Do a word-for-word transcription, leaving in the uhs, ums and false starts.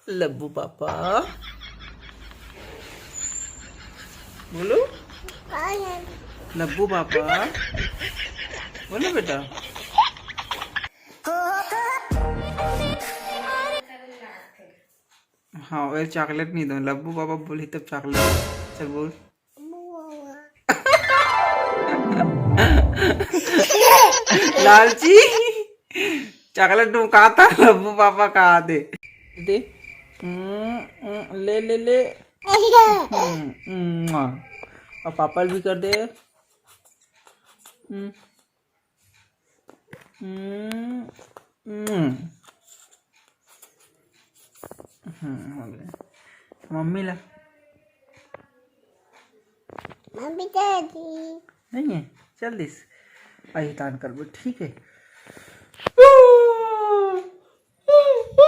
Labbu papa, बोलो। Labbu papa, बोलो बेटा। हाँ, अउ चॉकलेट नहीं दो, लब्बू पापा बोली तब चॉकलेट। चल बोल। लालची। चॉकलेट तुम कहा था, लब्बू पापा कहा थे। दे। हम्म, हम्म, ले, ले, ले। हम्म, हम्म, अउ पापा ल भी कर दे। हम्म, हम्म, हम्म। हम्म, हो गया। मम्मी ला। मम्मी दादी। नहीं है, चल दिस। अहितान करबो, ठीक है।